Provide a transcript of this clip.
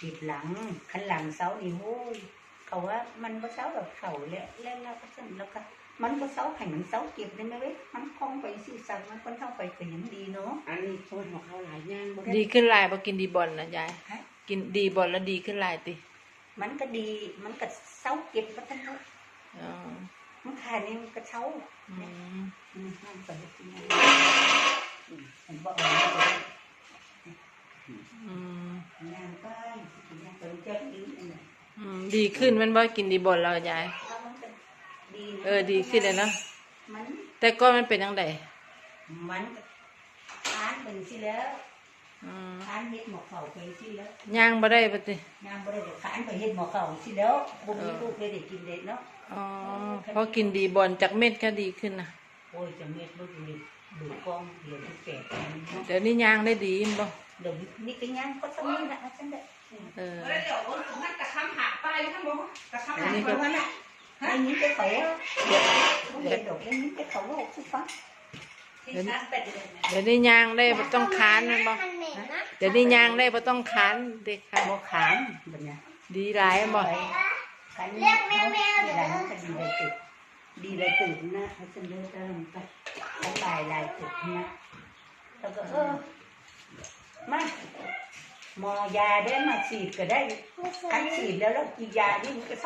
ເຈັບຫຼັງ ຄັນຫຼັງເຊົານີ້ ໂອ້ຍ ເຂົາວ່າມັນບໍ່ເຊົາດອກ ເຖົ້າແລ້ວ ແລ້ວ ແລ້ວ ແລ້ວກໍມັນບໍ່ເຊົາ ໃຫ້ມັນເຊົາເຈັບໄດ້ແມ່ເວີຍ ມັນຄ່ອງໄປຊີ້ ສັກມັນຄົນເຖົ້າໄປກໍຍັງດີເນາະ. ອັນນີ້ຄົນຂອງເຂົາຫຼາຍ ຍ່າງບໍ່ໄດ້ ດີຂຶ້ນຫຼາຍບໍ່? ກິນດີບອນນະຍາຍ? ຮະ? ກິນດີບອນແລ້ວດີຂຶ້ນຫຼາຍຕິ? ມັນກໍດີ ມັນກໍເຊົາເຈັບວ່າຊັ້ນເຖາະ. ອໍ ມັນຂານີ້ມັນກໍເຊົາ. ອືມ ອືມ ມັນກໍເຮັດກິນ ອືມ ມັນບໍ່ເອົາ ອືມ ຍ່າງໄປ ຍ່າງໄປ ມັນຈະດີອັນນັ້ນ. ອືມ ດີຂຶ້ນແມ່ນບໍ່? ກິນດີບອນແລ້ວຍາຍ? ເອີ ມັນກໍດີນະ ເອີ ດີຂຶ້ນແລ້ວເນາະ. ມັນ ແຕ່ກ່ອນມັນເປັນຈັ່ງໃດ? ມັນກໍຄານເປັນຊີ້ແລ້ວ. ອືມ ຄານເຮັດໝໍ້ເຂົ້າໄປຊີ້ແລ້ວ ຍ່າງບໍ່ໄດ້ບັດນີ້ ຍ່າງບໍ່ໄດ້ກໍຄານໄປເຮັດໝໍ້ເຂົ້າຊີ້ແລ້ວ ບໍ່ມີ ເອີ ລູກເຮັດໃຫ້ກິນເດ້ເນາະ. ອໍ ເອີ ພໍກິນດີບອນຈັກເມັດກໍດີຂຶ້ນນະ? ໂອ້ຍ ຈັກເມັດ ລູກເດ້ ດູກອງດຽວແປດເນາະ. ດຽວນີ້ຍ່າງໄດ້ດີແມ່ນບໍ່? ດຽວນີ້ກໍຍ່າງພໍສ່ຳນີ້ລະ ວ່າຊັ້ນເດາະ. ເອີ ມັນກະຄຳຫາກໄປ ມັນບໍ່ກະຄຳຫາກໄປ ອັນນີ້ກໍ ໄດ້ຍິນແຕ່ເຂົາ ບໍ່ເຫັນດອກ ໄດ້ຍິນແຕ່ເຂົາເວົ້າສູ່ຟັງ. ດຽວນີ້ ດຽວນີ້ຍ່າງໄດ້ບໍ່ຕ້ອງຄານແມ່ນບໍ່? ດຽວນີ້ຍ່າງໄດ້ບໍ່ຕ້ອງຄານເດ້ ບໍ່ຄານບັດນີ້ ດີຫຼາຍແມ່ນບໍ່? ຄັນເຮົາເຮັດຫຼາຍມັນກໍດີຫຼາຍເຕີບ ດີຫຼາຍເຕີບນະ ວ່າຊັ້ນເດີ ແຕ່ມັນກໍສະບາຍຫຼາຍເຕີບນະ. ແລ້ວກໍ ເອີ ມາ ໝໍຢາເດີ ມາສີດກໍໄດ້ ຄັນສີດແລ້ວ ແລ້ວກິນຢານີ້ມັນກໍ